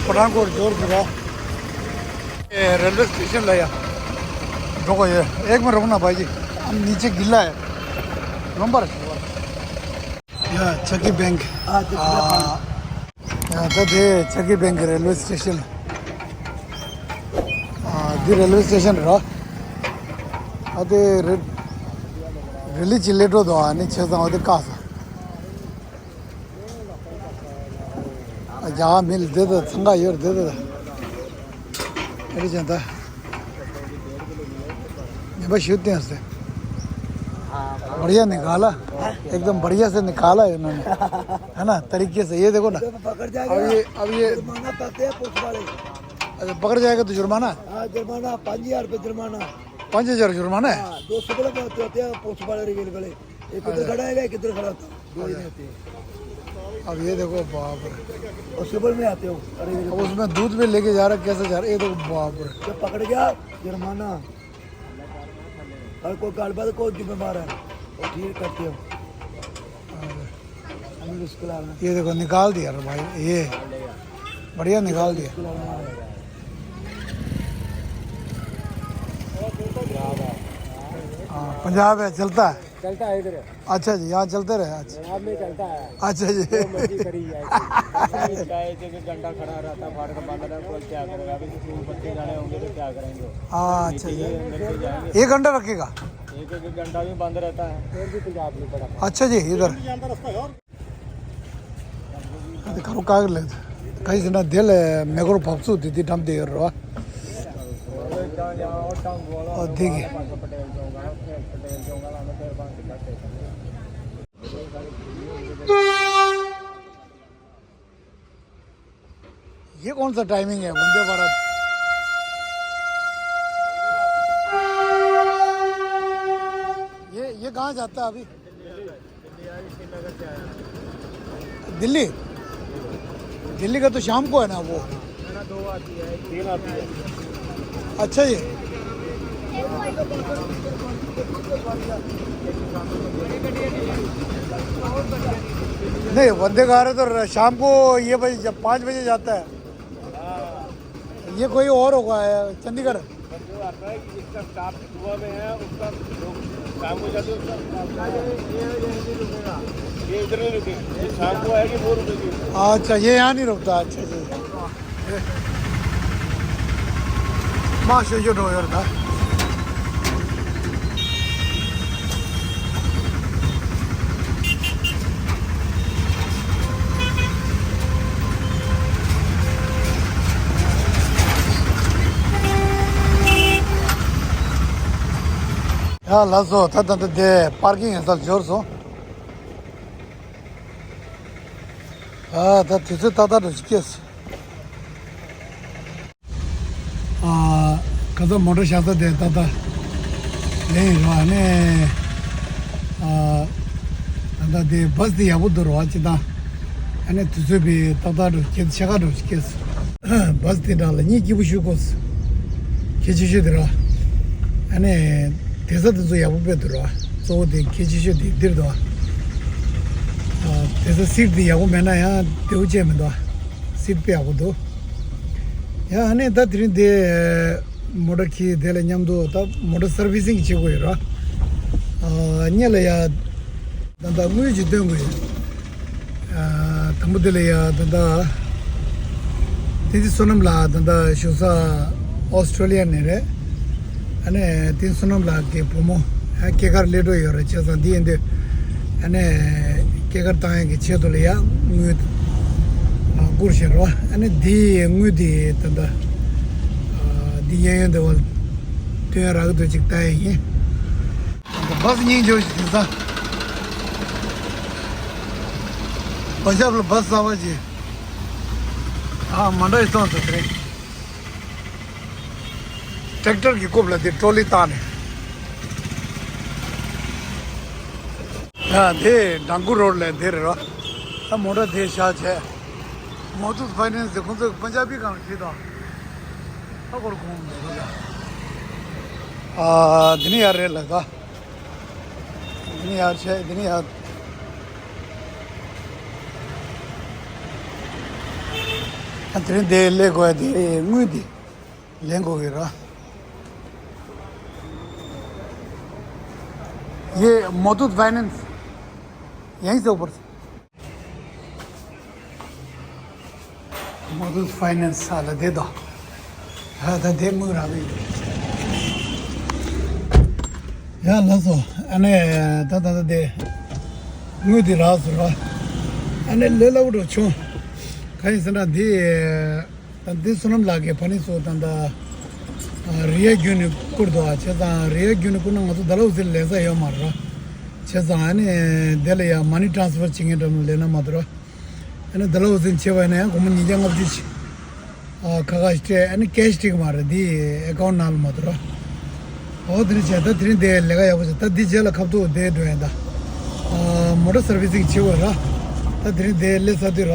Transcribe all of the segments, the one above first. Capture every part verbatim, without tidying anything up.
पठानकोट जोर की बात। ए, रेलवे स्टेशन ला या। रुको, ये एक मिनट रुकना भाई जी, हम नीचे गिल्ला है। नंबर। या, चकी बैंक। हाँ, चकी बैंक। हाँ। या, तो दे चकी बैंक रेलवे स्टेशन। हाँ, दी रेलवे स्टेशन रहा। अदे रे-, रेली चिल्ले तो दो आने छः सौ अदे कासा। ཡ་མི་ལ་འདི་དང་འཚང་ཁ་ཡོད་འདི་དང་། ཨེ་རི་ཅན་ད། ཉན་པ་ཞུ་བསྟན་སེ། बढ़िया निकाला। एकदम बढ़िया से निकाला है इन्होंने। है ना, तरीके से। ये देखो ना। पकड़ जाएगा। अब ये, अब ये जुर्माना पड़ते हैं पुलिस वाले। अच्छा, पकड़ जाएगा तो जुर्माना? हाँ, जुर्माना, पाँच हज़ार रुपये जुर्माना। पाँच हज़ार जुर्माना है? हाँ, दो सौ रुपये होते हैं पुलिस वाले, रेलवे वाले। एक उधर खड़ा है, एक इधर खड़ा था। दो ही रहते हैं। अब ये देखो, बाप रे। और सुबह में आते हो। अरे, ये अब देखो। उसमें दूध भी लेके जा रहा, कैसे जा रहा, ये देखो, बाप रे। जब पकड़ गया, जुर्माना। और कोई गलबात, कोई जिम्मेवार है, वो ठीक करते हो। अरे। अनिल उसके अलावा। ये देखो, निकाल दिया रे भाई, ये बढ़िया निकाल दिया। उसके अलावा। हाँ, पंजाब है, चलता है। चलता है इधर। अच्छा जी, यहाँ चलता रहे। अच्छा। पंजाब में चलता है। अच्छा जी। जो मर्जी करी जाए। इसका एक, एक घंटा खड़ा रहता है, फाटक बंद रहता है, कोई क्या करेगा? अभी तो फूल पत्ते जाने होंगे तो क्या करेंगे? हाँ, अच्छा जी। अंदर से जाएंगे। एक घंटा रखेगा? एक, एक घंटा भी बंद रहता है, फिर भी पंजाब नहीं पड़ा। अच्छा जी, इधर। ཨ་དེ་ག་རུ་བཀག་གི་ལེགས། ག་ཡིན་ཟེར་ན་དེ་ལས་མེ་འཁོར་བབས་ཚུགས་དེ་དེ་འགྲམ་དེ་ཡོད་རེད་བ། ཨོ་དེ་གི། ये कौन सा टाइमिंग है वंदे भारत? ये, ये कहाँ जाता है अभी? दिल्ली? दिल्ली का तो शाम को है ना वो। तीन आती है। अच्छा जी। नहीं, वंदे भारत तो शाम को ये बजे, जब पाँच बजे जाता है। ये कोई और होगा, चंडीगढ़। जो आता है कि जिसका स्टाफ गोवा में है, उसका लोग काम हो जाते हैं, उसका ये, ये, ये नहीं रुकेगा। ये इधर नहीं रुकेगा, ये शाम को आएगी, वो रुकेगी। अच्छा, ये यहाँ नहीं रुकता। अच्छा जी। ये माँ से जो ड्राइवर था। ཡ་ལགས་སོ། ད་ད་ད་དེ་པར་ཀིང་ཡིན་ས་འབྱོར་སོང་། ཨ་ད་དུས་ཚོད་ཏག་ཏག་འགྲོ་ཅིག་སྐྱེས། ཨ་ཁ་སང་མོ་ཊ་བཞག་ས་དེ་ཏག་ཏག་ལེན་རོགས་ནས། ཨ་ད་ལྟ་དེ་བཱས་དེ་ཡག་པོ་འདུག་རོགས་ཅི་ད། ཨ་ནི་དུས་ཚོད་པའི་ཏག་ཏག་འགྲོ་ཁྱེད་ཆེ་ཁ་འགྲོ་ཞིག་སྐྱེས། བཱས་དེ་འདྲ་ལ་གཉིད་སྐྱིད་པོ་ཞུ་དགོས། ཁྱེད་ཆེ་ཤོས་དེ་ར། ཨ་ནི་དེ་ས་དེ་ཚོ་ཡག་པོ་དཔེ་འདུག་རོགས། གཙོ་བོ་དེ་ཁྱེད་ཆེ་ཤོས་དེ་འདིར་འདུག་ཨ། དེ་ས་སིཊ་དེ་ཡག་པོ་མེད་ན་ཡང་བདེ་པོ་ཅན་མི་འདུག་ཨ། སིཊ་དཔེ་ཡག་པོ་འདུག་ཡ་ཨ་ནི་ད་དེ་རིང་དེ་མོ་ཊ་ཁྱེར་དེ་ལ་མཉམ་དུ་ད་མོ་ཊ་སར་བི་སིང་བྱེད་དགོས་ཡོད་ར། ཨ་གཉིས་ལ་ཡ་ད་ལྟ་དངུལ་ཅིག་སྟོན་དགོས་ཡོད། ཨ་དང་པོ་དེ་ལ་ཡ་ད་ལྟ་དེ་དེ་བསོད་ནམས་ལགས་ད་ལྟ་བཞུགས་ས་ཨོ་སི་ཀྲོ་ལི་ཡ་ནས་རེད། ཨ་ནི་དེ་བསོད་ནམས་ལགས་ཀྱི་བུ་མོ་ཨ་སྐྱེས་སྐར་སླེབས་འགྲོ་ཡོད་རེད། བྱས་ཙང་འདི་ཡིན་དུས་ཨ་ནི་སྐྱེས་སྐར་བཏང་ཡག་གི་ཆེད་དུ་ལ་ཡ་དངུལ་ཨ་བསྐུར་བཞིན་རོགས། ཨ་ནི་འདི་དངུལ་འདི་ད་ལྟ་ཨ་འདི་གཡས་གཡོན་འདི་བ་སྟོན་རག་འདུག་ཅིག་བལྟ་ཡག་ཡིན། བཱས་སྙིང་རྗེ་པོ་ཞིག་དེང་སང་། བ་ཞབས་ལ་བཱས་གསར་པ་ཅིག་ཨ་མ་འདྲ་ཞིག་སོང་ཟེར་དེ་རེད། ཊེག་ཊར་གྱི་རྐུབ་ལ་དེ་ཊྲོ་ལི་བཏགས་ནས། ཡ་དེ་ཌང་ཀུ་རོཌ་ལ་དེ་རེད་རོ། ད་མོ་ཊ་དེ་བཞག་བྱས། མོ་ཐུ་ཕའི་ནན་སི་ཁོང་ཚོས་པན་ཇ་བི་གང་ཞིག་དང་། ད་སྐོར་གོང་མོ་ཐུ་ལ། ཨ་དེ་ནི་ཡར་རེད་ལ་ད། འདི་ནི་ཡར་བྱས། འདི་ནི་ཡར། དེ་རིང་དེ་སླེབས་དགོས་དེ་དངུལ་དེ་ལེན་དགོས་ཀྱི་ར། ये मुथूट फाइनेंस यहीं से ऊपर से। मुथूट फाइनेंस वाला दे दो। हाँ, तो दे मुंह रहा भी। ཡ་ལགས་སོ། ཨ་ནི་ད་ད་ད་དེ་དངུལ་དེ་རག་སོང་ར། ཨ་ནི་ལས་སླ་པོ་འགྲོ་བྱུང་། གང་ཡིན་ཟེར་ན་འདི་ད་འདི་བསོད་ནམས་ལགས་ཀྱི་ཕ་ནི་ཚོ་ད་ད་རི་ཡ་བརྒྱུད་ནས་བསྐུར་འདུག་ཨ། བྱས་ཙང་རི་ཡ་བརྒྱུད་ནས་བསྐུར་ན་ང་ཚོ་ཌལ་ཧོ་སི་ལ་ལེན་ས་ཡོད་མ་རེད་ར། བྱས་ཙང་ཨ་ནི་དེ་ལ་ཡ་མ་ནི་ཊ་རན་སི་ཕར་བྱེད་མཁན་འདྲ་མོ་ལེན་ན་མ་གཏོགས་ར། ཨ་ནི་ཌལ་ཧོ་སི་བྱས་པ་ཡིན་ན་ཡང་སྒོར་མོ་ཉིས་བརྒྱ་ལྔ་བཅུ་ཞིག་ཨ། ཁ་ཁ་སྤྲད། ཨ་ནི་ཀེ་ཤི་སྤྲད་ཀྱི་མ་རེད། འདི་ཨེ་ཀའུན་ཊི་ནང་ལ་མ་གཏོགས་ར། འོ་དེ་རིང་བྱས། ད་དེ་རིང་དེ་ལས་ཀ་ཡག་པོ་བྱས། ད་འདི་རྗེས་ལ་ཁ་ཐུག་དེ་འགྲོ་ཡིན་ད། ཨ། མོ་ཊ་སར་བི་སིང་བྱེད་དགོས་ར། ད་དེ་རིང་དེ་སླེབས་ཚར་དུས་ར།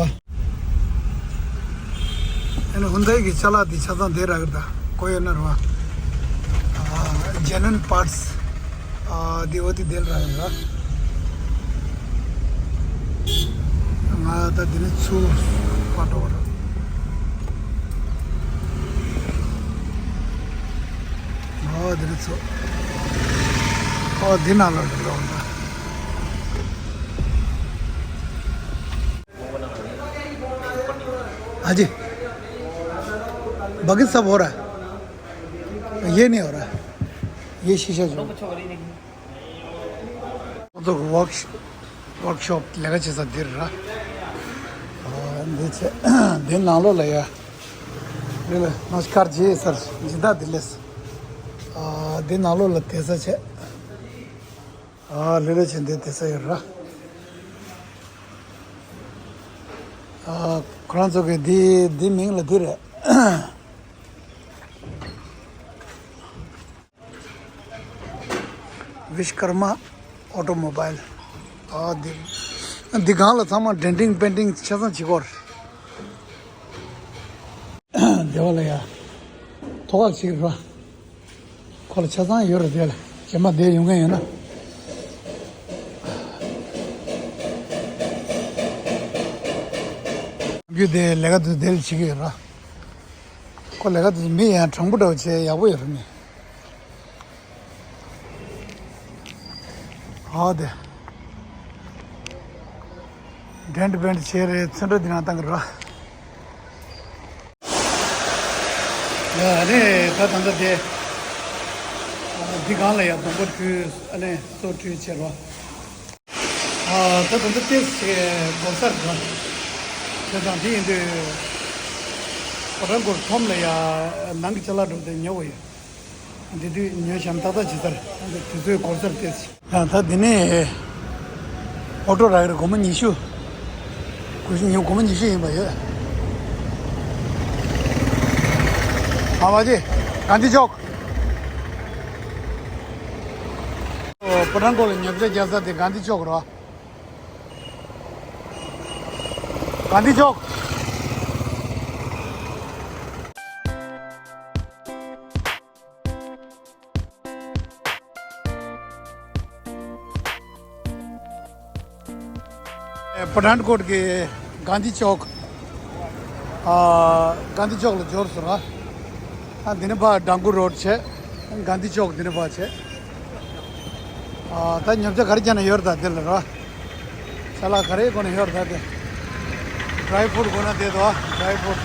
ཨ་ནི་ཧུན་དའི་གི་ཅ་ལག་འདི་ཆ་ཚང་དེ་རག་གི་རེད་ད། གོ་ཡོད་ན་ར། ཨ། ཇེ་ནུ་ཨིན་པར་ཊི་སི། ཨ། འདི་འོ་དེ་དེ་ལ་རག་གི་རེད་ད། ང་ད་འདི་ནས་ཚུར་པར་འགྲོ་བ་རེད། ཨོ་འདི་ནས་ཚུར། ཨོ་འདི་ནང་ལ་འགྲོ་བ་རེད། हाँ जी, बाकी सब हो रहा है, ये नहीं हो रहा है, ये शीशा जो। ཁོང་ཚོ་ཝོག་ཝོག་ཤོབ་ལས་ཀ་བྱེད་ས་འདིར་ར། ཨ། འདི་ཚེ་འདི་ནང་ལོགས་ལ་ཡ། འདི་ལ་ནམ་སྐར་རྗེས་སར་སྦྱིན་བདག་འདི་ལས། ཨ། འདི་ནང་ལོགས་ལ་བསྡད་ས་བྱས། ཨ། ལེ་ལེ་བྱས་འདི་བསྡད་ས་ཡོད་ར། ཨ། ཁོ་རང་ཚོ་གི་འདི་འདི་མིང་ལ་འདི་རེད། ཝིཤ་ཀར་མ་ཨོ་ཊོ་མོ་བཱའིལ། ཨ། འདི་འདི་སྒང་ལ་ཚང་མ་ཌེན་ཊིང་པེན་ཊིང་ཆ་ཚང་བྱེད་ཀྱི་ཡོད་རེད། སྡེ་བ་ལ་ཡ་ཐོག་ཁ་ཅིག་ར། ཁོ་ལ་ཆ་ཚང་ཡོད་རེད། དེ་ལ་རྗེས་མ་བསྡད་ཡོང་མཁན་ཡོད་ན། རྒྱུ་དེ་ལས་ཀ་དེ་དེ་ལ་བྱེད་ཀྱི་ཡོད་ར། ཁོ་ལས་ཀ་དེ་མི་ཡང་དྲང་པོ་འདྲ་བོ་བྱས་ཡག་པོ་ཡོད་རེད་ནི། ཨ་དེ། ཌེན་ཊིང་པེན་ཊིང་བྱས་རེད། ཚོན་ཁྲ་འདི་ནང་བཏང་གི་ར། ཡ་ཨ་ནི་ད་ད་ལྟ་དེ། ཨ། འདི་སྒང་ལ་ཡ་སྡོང་པོ་བཀྲུས། ཨ་ནི་སོ་བཀྲུས་བྱས་ར། ཨ། ད་ད་ལྟ་ཏོག་ཙམ་འགོར་ས་རེད་ར། བྱས་ཙང་དེ་ཡིན་དུས་ཕོ་བྲང་སྐོར་ཁྲོམ་ལ་ཡ་ནང་གི་ཅ་ལག་འགྲོ་དེ་ཉོ་བ་ཡོད། འདི་དུས་ཉོ་བཞག་ན་ཏག་ཏག་བྱེད་ས་རེད། དུས་ཚོད་འགོར་ས་རེད་ཏོག་ཙམ། ཡང་ད་འདི་ནས་ཨོ་ཊོ་རག་གི་རེད། སྒོར་མོ་ཉི་ཤུ། སྒོར་ཉི་སྒོར་མོ་ཉི་ཤུ་ཡིན་པ་ཡོད། ཨ་མ་ཅི། གྷན་དྷི་ཅོག་ཨོ། ཕོ་བྲང་སྐོར་ལ་ཉོ་ཆ་རྒྱག་ས་དེ་གྷན་དྷི་ཅོག་རེད། གྷན་དྷི་ཅོག་ཨེ། པ་ཐན་ཀོཊ་གི་གྷན་དྷི་ཅོག་ཨ། གྷན་དྷི་ཅོག་ལ་འབྱོར་སོང་ར། ཨ། འདི་ནས་ཕར་ཌང་ཀུ་རོཌ་བྱས། གྷན་དྷི་ཅོག་འདི་ནས་ཕར་བྱས། ཨ། ད་ཉོ་ཆ་ག་རེ་རྒྱག་ན་ཡོད་རེད་ད་འདི་ལ་ར། ཅ་ལག་ག་རེ་དགོས་ན་ཡོད་རེད་ད་དེ། ཌ་རའི་ཕུ་རུཊ་དགོས་ན་དེ་འདུག་ཨ། ཌ་རའི་ཕུ་རུཊ།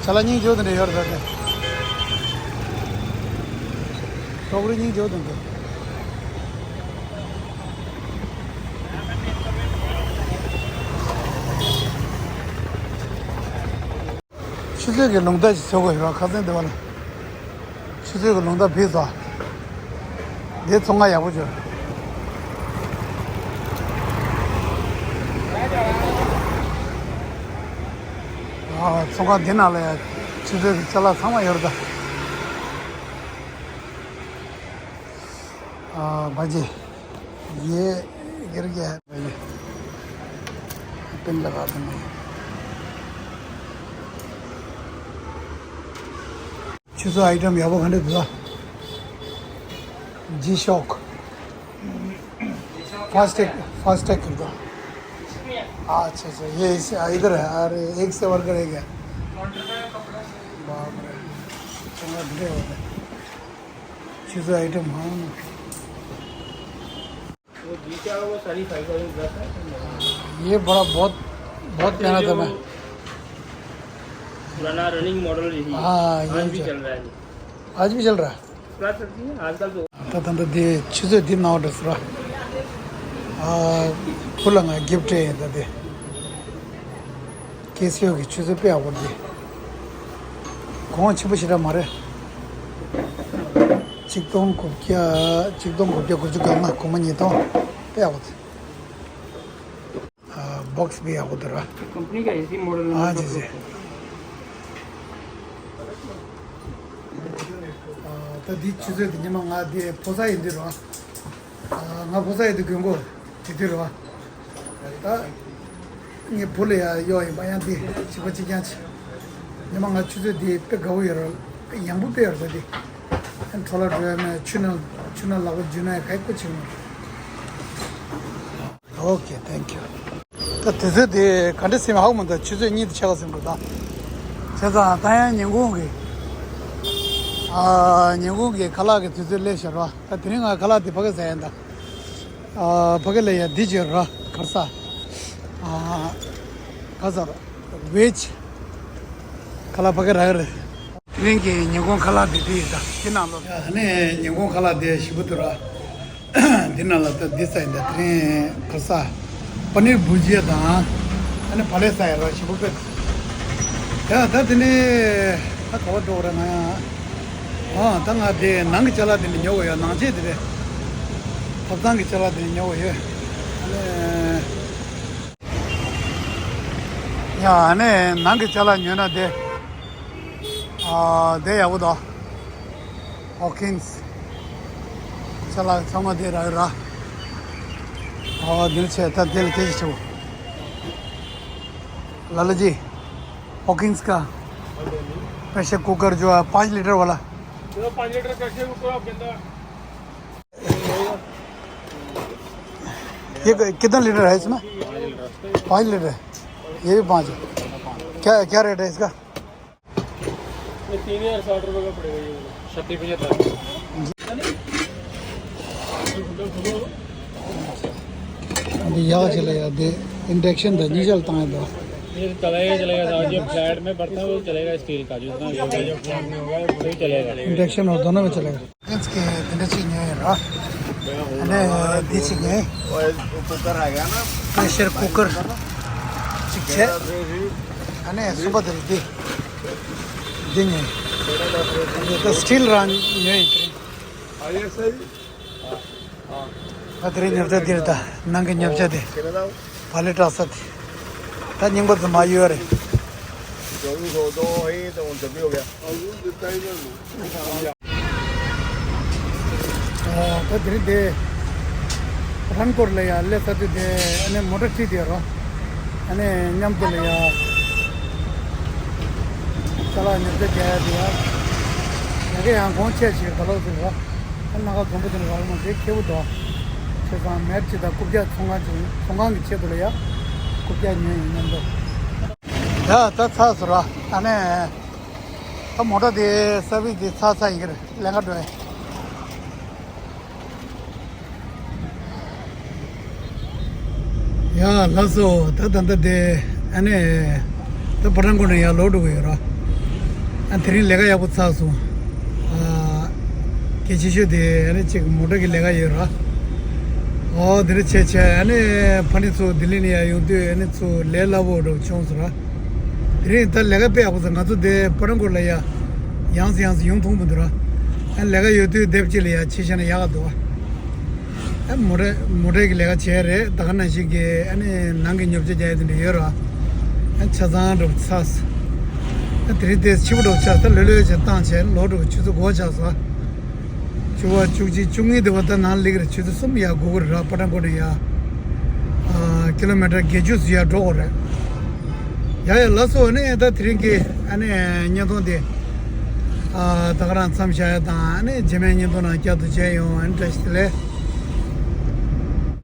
ཅ་ལག་སྙིང་རྗེ་པོ་དེ་འདྲ་ཡོད་རེད་ད་དེ། ཀྲོ་ཀ་རི་སྙིང་རྗེ་པོ་དེ་འདྲ། ཆུ་ཚོད་ཀྱི་རླུང་རྟ་ཞིག་བཟོ་དགོས་ཡོད། ཁ་སང་དེ་བ་ལ་ཆུ་ཚོད་ཀྱི་རླུང་རྟ་བུད་སོང་། དེ་ཚོང་ཁང་ཡག་པོ་བྱོས། ཨ། ཚོང་ཁང་འདི་ནང་ལ་ཡང་ཆུ་ཚོད་ཀྱི་ཅ་ལག་ཚང་མ་ཡོད་རེད་ད། ཨ། བ་ཇེ། ये गिर गया है भाई, पिन लगा देना। ཆུ་ཚོད་ཨའི་ཊམ་ཡག་པོ་ག་འདྲ་འདུག་ཨ། ཇི་ཤོག་ཕ་སི་ཊེག་ཕ་སི་ཊེག་གི་འདུག अच्छा, अच्छा, ये इस, आ, इधर है। अरे, एक से बढ़कर एक है। बाप रे, चंगा ढेर हो गया। चीज़ें आइटम, हाँ। वो जी क्या है, वो सारी फाइव थाउजेंड प्लस है। ये बड़ा, बहुत, बहुत पहना था मैं। पुराना रनिंग मॉडल यही है। हाँ, आज यही भी चल चल रहा है। आज भी चल रहा है। पुराना चलती है आजकल तो। ད་ད་ད་འདི་ཆུ་ཚོད་འདི་ནང་འགྲོ་ཟེར་བ། ཨ། བུ་ལ་ང་གིཕ་སྤྲད་ཡིན་ད་འདི། ཀེ་སི་ཡོ་གི་ཆུ་ཚོད་དཔེ་ཡག་པོ་འདི། གོང་ཆེན་པོ་ཞེ་དྲག་མ་རེད། ཆིག་སྟོང་དགུ་བརྒྱ། ཆིག་སྟོང་དགུ་བརྒྱ་དགུ་བཅུ་གོ་ལྔ། གོང་མ་ཉིས་སྟོང་། དཔེ་ཡག་པོ་འདི། ཨ། བོག་སི་དཔེ་ཡག་པོ་འདི་ར། कंपनी का AC model number ཨ་ཅེ་ཅེ། ཨ། ད་འདི་ཆུ་ཚོད་འདི་ཉི་མ་ང་འདི་ཕོ་གསར་ཡིན་དུས་ར། ཨ། ང་ཕོ་གསར་ཡིན་དུས་དགོས་མཁོ་དེ་དུས་ར། ད་ངའི་བུ་ལ་ཡང་གཡོག་ཡིན་པ། ཡང་འདི་གཅིག་པ་གཅིག་རྐྱང་བྱས། ཉི་མ་ང་ཆུ་ཚོད་འདི་དཔེ་དགའ་བོ་ཡོད་ར། དཔེ་ཡང་པོ་དཔེ་ཡོད་ར། ད་འདི་ཨ་ནི་འཕྲོ་བརླག་འགྲོ་ཡ་མེད། ཆུ་ནང་ཆུ་ནང་ལག་པ་འཇུས་ན་ཡང་ག་ཡེ་ཁུ་ཆེ་མོ་རེད། Okay, thank you. ད་དུས་ཚོད་དེ་ག་འདྲ་ཟིན་ཧ་གོ་མི་འདུག་ཆུ་ཚོད་གཉིས་དང་ཕྱེད་ཀ་ཟིན་འདུག་ད་བྱས་ཙང་ད་ཡང་ཉིན་གུང་གི། ཨ། ཉིན་གུང་གི་ཁ་ལག་གི་དུས་ཚོད་སླེབས་ཤག་ར། ད་དེ་རིང་ང་ཁ་ལག་དེ་ཕ་གི་ཟ་ཡིན་ད། ཨ། ཕ་གི་ལ་ཡ་འདི་བྱོས་ར། ག་རེ་ཟ། ཨ། ག་རེ་ཟ་ར། ཝེཇ་ཁ་ལག་ཕ་གི་རག་གི་རེད། དེ་རིང་གི་ཉིན་གུང་ཁ་ལག་དེ་དེ་ཡིན་ད། དེ་ནང་ལོགས། ཡ། ཨ་ནི་ཉིན་གུང་ཁ་ལག་དེ་ཞིམ་པོ་འདུག་ར། དེ་ནང་ལ་ད་འདི་ཟ་ཡིན་ད། དེ་རིང་ག་རེ་ཟ། པ་ནིར་བུ་ཇི་ཡ་དང་། ཨ་ནི་བག་ལེབ་ཟ་ཡིན་ར། ཞིམ་པོ་དཔེ། ཡ། ད་དེ་ནས་ད་ག་པར་འགྲོ་དགོས་རེད་ང་ཡང་། ཨ། ད་ང་དེ་ནང་གི་ཅ་ལག་དེ་འདྲ་ཉོ་དགོས་ཡོད། ནང་ཆས་དེ་རེད། ཐབ་ཚང་གི་ཅ་ལག་དེ་འདྲ་ཉོ་དགོས་ཡོད། ཨ་ནི། ཡ། ཨ་ནི་ནང་གི་ཅ་ལག་ཉོས་ན་དེ། ཨ། དེ་ཡག་པོ་འདུག་ཧོ་ཀིན་སི། ཅ་ལག་ཚང་མ་དེ་རག་ར། ཨ། དེ་ནས་ཆེ་ད་དེ་ལ་སྐད་ཆ་དྲིས། ལ་ལ་ཇི། ཧོ་ཀིན་སི་ཀ་प्रेशर कुकर जो है पाँच लीटर वाला। चलो, पाँच लीटर प्रेशर कुकर आप गंदा। ये क-, कितना लीटर है इसमें? पाँच लीटर है। ये भी पाँच है। क्या, क्या रेट है इसका? ये तीन हज़ार साठ रुपये का पड़ेगा ये वाला। छत्तीस पचहत्तर। अभी यहाँ चले जाते, इंडक्शन था, डीजल था। ये चलेगा, चलेगा साहब जी, फ्लैट में बर्तन वो चलेगा स्टील का, जितना भी चलेगा। इंडक्शन और दोनों में चलेगा। ཨ་ནི་དེ་འདྲ་ཅིག་ཉོས་ཡོད་ར། ཨ་ནི་འདི་ཅིག་ཉོས། कुकर आ गया ना। Pressure cooker ཅིག་བྱས། ཨ་ནི་གསུམ་པ་དེ་ལ་འདི། འདི་ཉོས། ཨ་ནི་ད་སི་ཊིལ་རང་ཉོས་ཡིན་དེ་རིང་། ད་དེ་རིང་ཉོ་ཆ་འདི་རེད་ད། ནང་གི་ཉོ་ཆ་དེ། བག་ལེབ་བཀྲ་ས་དེ། ད་རྙིང་པ་ཚོ་མ་གཡུག་རེད། ད་དེ་རིང་དེ་རན་སྐོར་ལ་ཡ་སླེབས་ཚར་དུས་དེ་ཨ་ནི་མོ་ཊ་ཁྲིད་དེ་རོ། ཨ་ནི་མཉམ་དུ་ལ་ཡ་ཅ་ལག་ཉོ་ཆ་རྒྱག་ཡ་དེ་ཡ། ཡ་གི་ཡང་གོང་ཆེ་ཞིག་ག་ལོག་ཟེར་རོ། ཨ་ནི་སྣ་ཁ་འཛོམས་པོ་དེ་ནི་རོགས་མ་དེ་ཁེ་པོ་འདུག་བྱས་ཙང་མེར་ཅི་དང་རྐུབ་བཀྱག་ཚོང་ཁང་ཅིག་ཚོང་ཁང་གི་ཆེད་དུ་ལ་ཡ་རྐུབ་བཀྱག་ཉོས་ཡིན་མཉམ་དུ། ཡ་ད་ཚར་སོང་ར། ཨ་ནི་ད་མོ་ཊ་དེ་སར་བིས་དེ་ཚར་ཚར་ཡིན་གྱི་རེད། ལེན་ག་འགྲོ་ཡིན། ཡ་ལགས་སོ། ད་ད་ལྟ་དེ་ཨ་ནི་ད་པ་ཊན་ཀོཊ་ནས་ཡར་ལོག་འགྲོ་གི་ཡོད་ར། ཨ་དེ་རིང་ལས་ཀ་ཡག་པོ་ཚར་སོང་། ཨ་གལ་ཆེ་ཤོས་དེ་ཨ་ནི་ཅིག་མོ་ཊ་གི་ལས་ཀ་ཡོད་ར། ཨོ་དེ་འདྲ་བྱས་བྱས་ཨ་ནི་ཕ་ནི་ཚོ་ལྡི་ལི་ནས་ཡར་ཡོང་དུས་ཨ་ནི་ཚོ་ལས་སླ་པོ་འདྲ་བྱུང་སོང་ར། དེ་རིང་ད་ལས་ཀ་དཔེ་ཡག་པོ་ཚར། ང་ཚོ་དེ་པ་ཊན་ཀོཊ་ལ་ཡ་ཡང་སེ་ཡང་སེ་ཡོང་ཐུབ་མི་འདུག་ར། ཨ་ལས་ཀ་ཡོད་དུས་དེབ་ཅིག་ལ་ཡ་ཕྱི་ཤ་ན་ཡག་ག་འདུག་ཨ་མོ་ཊ་མོ་ཊ་གི་ལས་ཀ་བྱས་རེད། ད་ག་ནང་བཞིན་གི་ཨ་ནི་ནང་གི་ཉོ་ཆ་རྒྱག་ཡ་དེ་འདྲ་ཡོད་ར། ཨ་ཆ་ཚང་འགྲོ་ཚར། ཨ་དེ་རིང་དེ་ཕྱི་པོ་འགྲོ་ཆགས། ད་ལྷོད་ལྷོད་བྱས་བཏང་བྱས་ལོག་འགྲོ། ཆུ་ཚོད་དགུ་པ་ཆགས་སོང་། བཅུ་པ་བཅུ་གཅིག་བཅུ་གཉིས་དེ་བ་ད་ནང་སླེབས་ཀྱི་རེད། ཆུ་ཚོད་གསུམ་ཡར་སྒུག་གི་རེད་ར། པ་ཊན་ཀོཊ་ནས་ཡར། ཨ་ཀི་ལོ་མི་ཊར་བརྒྱད་ཅུ་ཙམ་ཡར་འགྲོ་དགོས་རེད། ཡ་ཡ་ལགས་སོ། ཨ་ནི་ད་དེ་རིང་གི་ཨ་ནི་བརྙན་ཐུང་དེ་ཨ་ད་ག་རང་མཚམས་བཞག་ཡ་དང་། ཨ་ནི་རྗེས་མའི་བརྙན་ཐུང་ནང་བསྐྱར་དུ་མཇལ་ཡོང་། ཨ་ནི་བཀྲ་ཤིས་བདེ་ལེགས།